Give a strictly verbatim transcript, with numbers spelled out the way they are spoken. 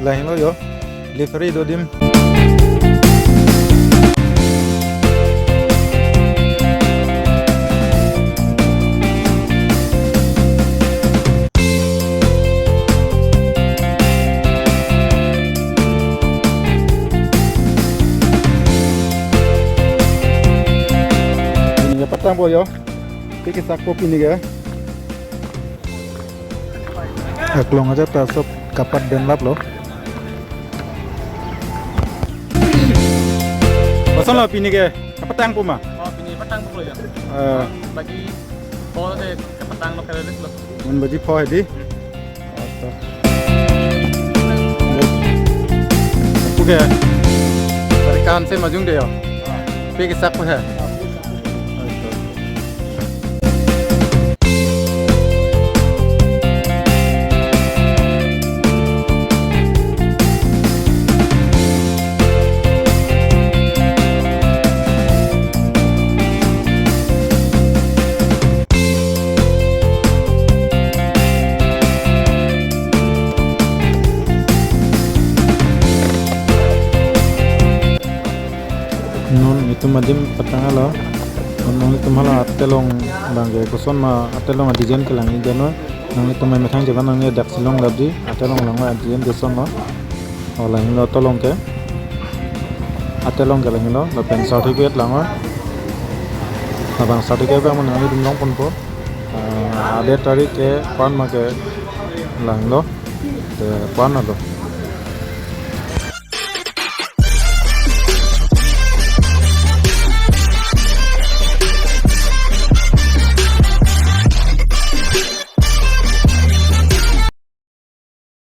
Lahelo yo, delivery do adim. Pini ke patangpo yo. Pik kesakpo pini ke. Aklong aja ta sob kapat den laplo. Kosonlo pini ke? Kapatangpo ma? Oh, pini patangpo ya. Eh. Bagi pho te kapatanglo kali lo. Mon bagi pho hedi. Ato. Oke. Dari kan se majung de yo. Pik kesakpo he. Non itum adim patanglo. Non itum hala atelong abang ke koson ma atelong a-design kelang-ik deno. Nanglitum methang jevan nangli dak si longlapji, atelong langvoi a-design kesonlo. O lahelo atelong ke. Atelong ke lahelo, lapen certificate langvoi. Labang certificate abang nanglitum longponpo. Ah, a-date tarik ke pan ma ke lahelo. Te pan alo.